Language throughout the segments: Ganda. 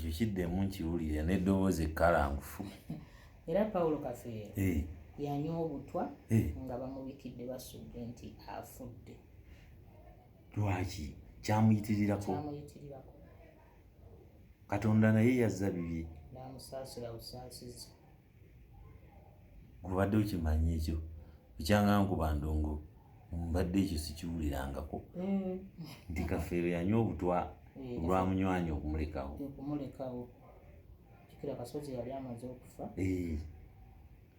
Ekyo kiddemu nkiwulire n'eddoboozi ekkalangufu. Era Pawulo Kafeero yanywa obutwa nga bamubikidde Basudde nti afudde. Lwaki kyamuyitirirako? Kyamuyitirirako. Katonda naye yazza bibye. N'amusaasira busaasizi. Gubadde okimanyi ekyo? Ekyanga nkuba ndongo, mbadde ekyo sikiwulirangako nti Kafeero yanywa obutwa lwa munywanyi okumulekawo. Okumulekawo. Jjukira Kasozi yali amaze okufa.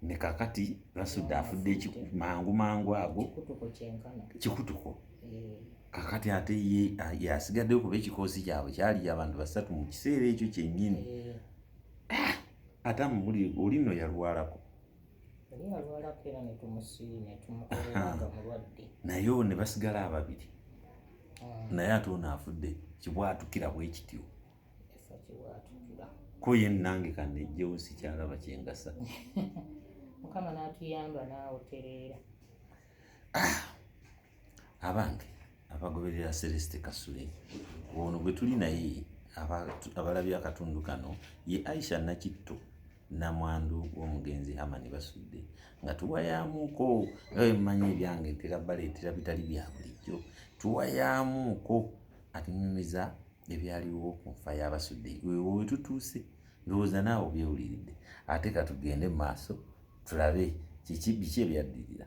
Ne kakati Basudde afudde mangu mangu ago. Kikutuko kyenkana. Kikutuko. Kakati ate ye yasigaddeyo kuba ekikoosi kyabwe kyali abantu basatu mu kiseera ekyo kyennyini. Ate amubuli oli nno yalwalako. Yali yalwalako era netumukolera nga mulwadde. Naye ne basigala ababiri. Naye ate ono afudde kibwatukira bwe kityo. Efa kibwatukira. Ko ye nange kanejjewo, sikyalaba kyengasa. Mukama n'atuyamba naawe otereera. Abange abagoberera Celeste Kasule, ono gwe tuli naye, abalabye akatundu kano, ye Aisha Nakitto, namwandu w'omugenzi Hamani Basudde, nga tuwayaamuko nga bwe mmanyi ebyange ntera baleetera bitali bya bulijjo. Tuwayaamuko atunyumiza ebyaliwo ku nfa y'Abasudde. Wewe we tutuuse, ndowooza naawe obyewuliridde. Ate katugende mu maaso tulabe kiki biki ebyaddirira.